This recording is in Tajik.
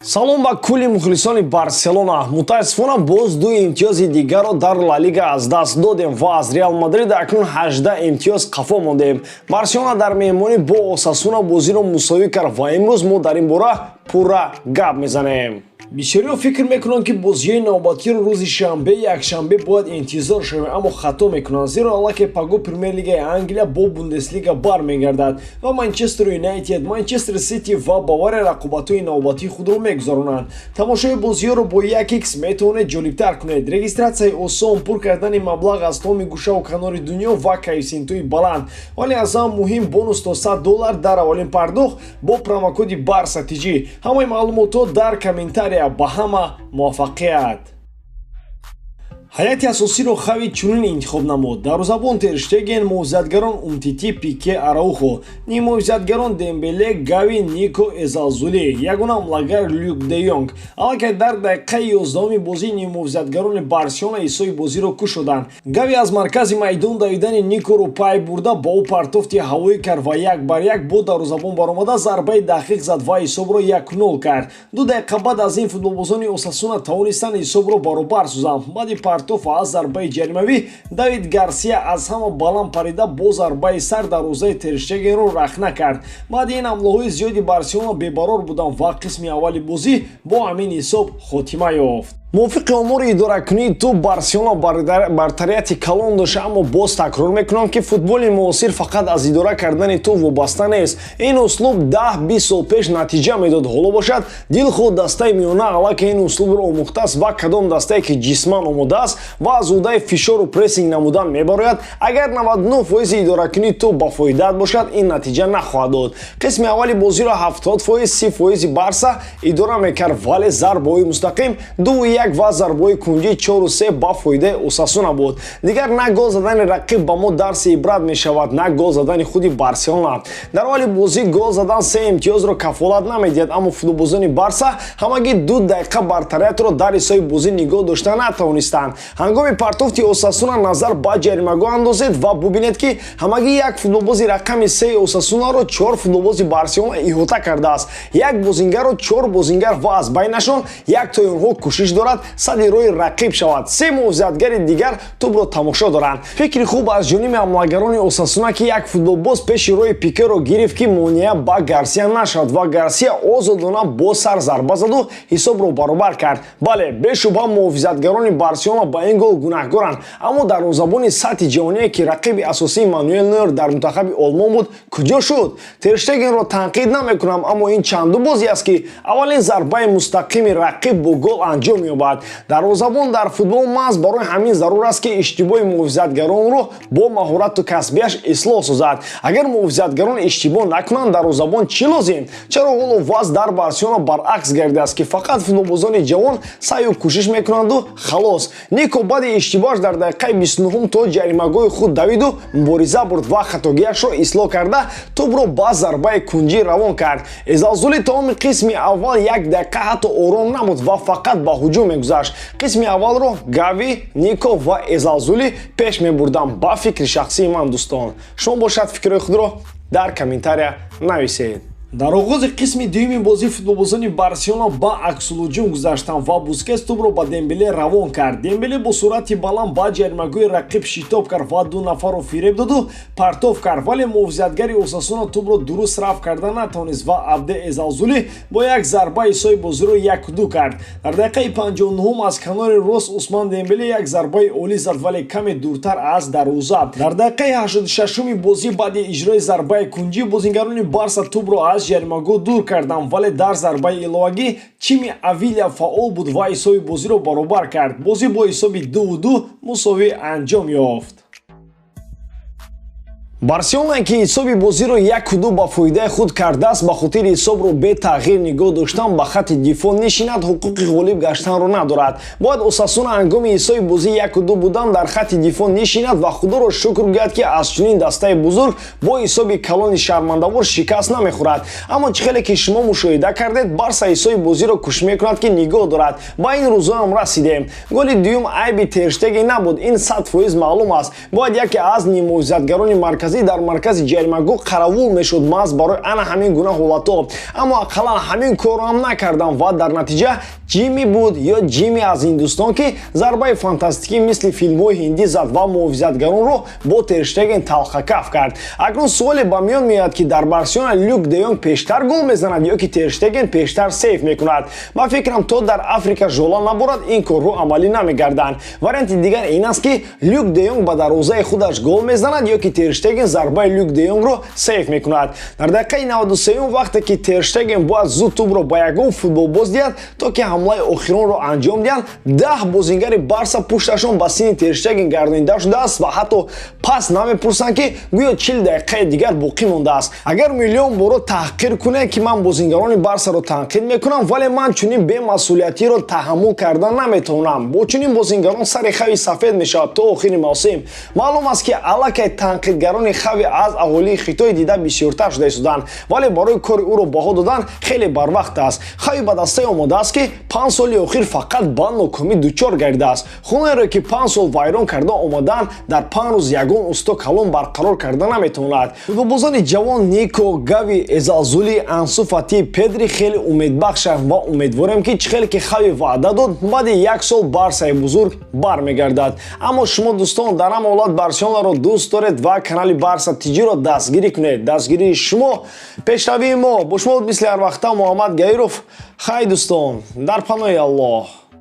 Салом ба кулли мухлисони Барселона. Мутаассифона, боз ду имтиёзи дигарро дар Ла Лига аз даст додем ва аз Реал Мадрид акнун 18 имтиёз қафо мондем. Барселона дар меҳмонӣ бо Осасуна бозиро мусовӣ кард ва имрӯз мо дар ин бора пурра гап мезанем. Бисёриҳо фикр мекунанд, ки бозиҳои навбатиро рӯзи шанбе, якшанбе бояд интизор шавем, аммо хато мекунанд, зеро аллакай паго Премер-лигаи Англия бо Бундеслига бармегардад ва Манчестер Юнайтед, Манчестер Сити ва Бавария рақобатҳои навбатии худро мегузаронанд. Тамошои бозиҳоро бо 1x метавонед ҷолибтар кунед. Регистратсияи осон, пур кардани маблағ аз тамоми гӯшаву канори дунё ва коэффисиентҳои баланд, вале аз ҳама муҳим бонус то 100 доллар дар аввалин пардохт бо промокоди Барса TJ. Ҳамаи маълумотҳо дар комментария. Ба ҳама муваффақият. Ҳайати асосиро Хави чунин интихоб намуд: дарвозабон Терштеген, муҳофизатгарон Умтити, Пике, Араухо, ниммуҳофизатгарон Дембеле, Гави, Нико, Эзалзули, ягона ҳамлагар Люк де Йонг. Аллакай дар дақиқаи 11-уми бозӣ ниммуҳофизатгарони Барселона ҳисоби бозиро кушоданд. Гави аз маркази майдон давидани Никоро пай бурда, ба ӯ партофти ҳавоӣ кард ва як бар як бо дарвозабон баромада, зарбаи дақиқ зад ва ҳисобро 1-0 кард. 2 дақиқа баъд аз ин футболбозони Осасуна тавонистанд ҳисобро баробар созанд. Баъди партоф аз зарбаи ҷаримавӣ Давид Гарсия аз ҳама баланд парида, бо зарбаи сар дарвозаи Терштегенро рахна кард. Баъди ин ҳамлаҳои зиёди Барселона бебарор буданд ва қисми аввали бозӣ бо ҳамин ҳисоб хотима ёфт. Мувофиқи омори идоракунии тӯб Барселона бартарияти калон дошт, аммо боз такрор мекунам, ки футболи муосир фақат аз идора кардани тӯб вобаста нест. Ин услуб 10-20 сол пеш натиҷа медод, ҳоло бошад дилхоҳ дастаи миёна аллакай ин услубро омӯхтааст ва кадом дастае, ки ҷисман омодааст ва аз уҳдаи фишору прессинг намудан мебарояд, агар 99 фоизи идоракунии тӯб ба фоидаат бошад, ин натиҷа нахоҳад дод. Қисми аввали бозиро 70%, 30 фоизи Барса идора мекард, вале зарбаҳои мустақим 2-1 ва зарбаҳои кунҷӣ 4-3 ба фоидаи Осасуна буд. Дигар на гол задани рақиб ба мо дарси ибрат мешавад, на гол задани худи Барселона. Дар аввали бозӣ гол задан се имтиёзро кафолат намедиҳад, аммо футболбозони Барса ҳамагӣ 2 дақиқа бартариятро дар ҳисоби бозӣ нигоҳ дошта натавонистанд. Ҳангоми партофти Осасуна назар ба ҷаримагоҳ андозед ва бубинед, ки ҳамагӣ як футболбози рақами сеи Осасунаро чор футболбози Барселона иҳота кардааст. Як бозингарро чор бозингар ва аз байнашон яктои онҳо кӯшиш дорад сади роҳи рақиб шавад. Се муҳофизатгари дигар тӯбро тамошо доранд. Фикри хуб аз ҷониби ҳамлагарони Осасуна, ки як футболбоз пеши роҳи Пикеро гирифт, ки монеа ба Гарсия нашавад, ва Гарсия озодона бо сар зарба заду ҳисобро баробар кард. Бале, бешубҳа, муҳофизатгарони Барселона ба ин гол гунаҳгоранд, аммо дарвозабони сатҳи ҷаҳоние, ки рақиби асосии Мануэл Нойер дар мунтахаби Олмон буд, куҷо шуд? Терштегенро танқид намекунам, аммо ин чанду бозӣ аст, ки аввалин зарбаи мустақими рақиб бо гол анҷом меёбад? Дарвозабон дар футбол маҳз барои ҳамин зарур аст, ки иштибоҳи муҳофизатгаронро бо маҳорату касбияш ислоҳ созад. Агар муҳофизатгарон иштибоҳ накунанд, дарвозабон чӣ лозим? Чаро ҳоло вазъ дар Барселона баръакс гардидааст, ки фақат футболбозони ҷавон саъю кӯшиш мекунанду халос? Нико баъди иштибоҳаш дар дақиқаи 29-ум то ҷаримагоҳи худ давиду мубориза бурд ва хатогиашро ислоҳ карда, тӯбро ба зарбаи кунҷӣ равон кард. Эзалзули тамоми қисми аввал як дақиқа ҳатто ором набуд ва фақат ба ҳуҷум мегузашт. Қисми аввалро Гави, Нико ва Эзалзули пеш мебурданд, ба фикри шахсии ман. Дӯстон, шумо бошад, фикрҳои худро дар комментария нависед. Дар оғози қисми дуюми бозӣ футболбозони Барселона ба аксулҳуҷум гузаштанд ва Бускес тӯбро ба Дембеле равон кард. Дембеле бо суръати баланд ба ҷаримагоҳи рақиб шитоб кард ва ду нафарро фиреб доду партоф кард, вале муҳофизатгари Осасуна тӯбро дуруст рафт карда натавонист ва Абде Эзалзулӣ бо як зарба ҳисоби бозиро 1-2 кард. Дар дақиқаи 59-ум аз канори рост Усман Дембеле як зарбаи олӣ зад, вале каме дуртар аз дарвоза. Дар дақиқаи 86-уми бозӣ баъди иҷрои зарбаи кунҷӣ бозингарони Барса тӯбро аз ҷаримагоҳ дур карданд, вале дар зарбаи иловагӣ Чими Авиля фаъол буд ва ҳисоби бозиро баробар кард. Бозӣ бо ҳисоби 2-2 мусовӣ анҷом ёфт. Барселона, ки ҳисоби бозиро 1-2 ба фоидаи худ кардааст, ба хотири ҳисобро бетағйир нигоҳ доштан ба хатти дифоъ нишинад, ҳуқуқи ғолиб гаштанро надорад. Бояд Осасуна ҳангоми ҳисоби бозӣ 1-2 будан дар хатти дифоъ нишинад ва Худоро шукр гӯяд, ки аз чунин дастаи бузург бо ҳисоби калони шармандавор шикаст намехӯрад. Аммо чӣ хеле ки шумо мушоҳида кардед, Барса ҳисоби бозиро кӯшиш мекунад, ки нигоҳ дорад. Ба ин рӯзоам расидем. Голи дуюм айби Терштеген набуд, ин 100% маълум аст. Бояд яке аз ниммуҳофизатгарони марказӣ марказӣ дар маркази ҷаримагоҳ қаравул мешуд, маҳз барои ана ҳамин гуна ҳолатҳо. Аммо ақаллан ҳамин корро ҳам накардам ва дар натиҷа Ҷими буд ё Ҷими аз Ҳиндустон, ки зарбаи фантастикӣ мисли филмҳои ҳиндӣ зад ва муҳофизатгаронро бо Терштеген талхакаф кард. Акнун суоле ба миён меояд, ки дар Барселона Люк де Йонг пештар гол мезанад ё ки Терштеген пештар сейв мекунад? Ба фикрам, то дар Африка жола наборад, ин корҳо амалӣ намегарданд. Варианти дигар ин аст, ки Люк де Йонг ба дарвозаи худаш гол мезанад ё ки Терштеген зарбаи Люк де Йонгро сейв мекунад. Дар дақиқаи 93, вақте ки Терштеген бояд зуд тӯбро ба ягон футболбоз диҳад, то ки ҳамлаи охиронро анҷом диҳанд, 10 бозингари Барса пушташон ба сини Терштеген гардонида шудааст ва ҳатто пас намепурсанд, ки гӯё 40 дақиқаи дигар боқӣ мондааст. Агар миллион боро таҳқир кунед, ки ман бозингарони Барсаро танқид мекунам, вале ман чунин бемасъулиятиро таҳаммул карда наметавонам. Бо чунин бозингарон сари Хави сафед мешавад то охири мавсим. Маълум аст, ки аллакай танқидгарони Хави аз аҳолии Хитой дида бисёртар шуда истоданд, вале барои кори ӯро баҳо додан хеле барвақт аст. Хави ба дастае омодааст, ки 5 соли охир фақат ба нокомӣ дучор гардидааст. Хонаеро, ки 5 сол вайрон карда омадаанд, дар 5 рӯз ягон усто калон барқарор карда наметавонад. Футболбозони ҷавон Нико, Гави, Эзалзули, Ансу Фати, Педри хеле умедбахшанд ва умедворем, ки чӣ хеле ки Хави ваъда дод, баъди як сол Барсаи бузург бармегардад. Аммо шумо, дӯстон, дар ҳама ҳолат Барселонаро дӯст доред ва канали Барса Тиҷиро дастгирӣ кунед. Дастгирии шумо пешравии мо. Бо шумо буд, мисли ҳарвақта, Муҳаммад Гаиров. Хай, дӯстон, дар паноҳи Аллоҳ.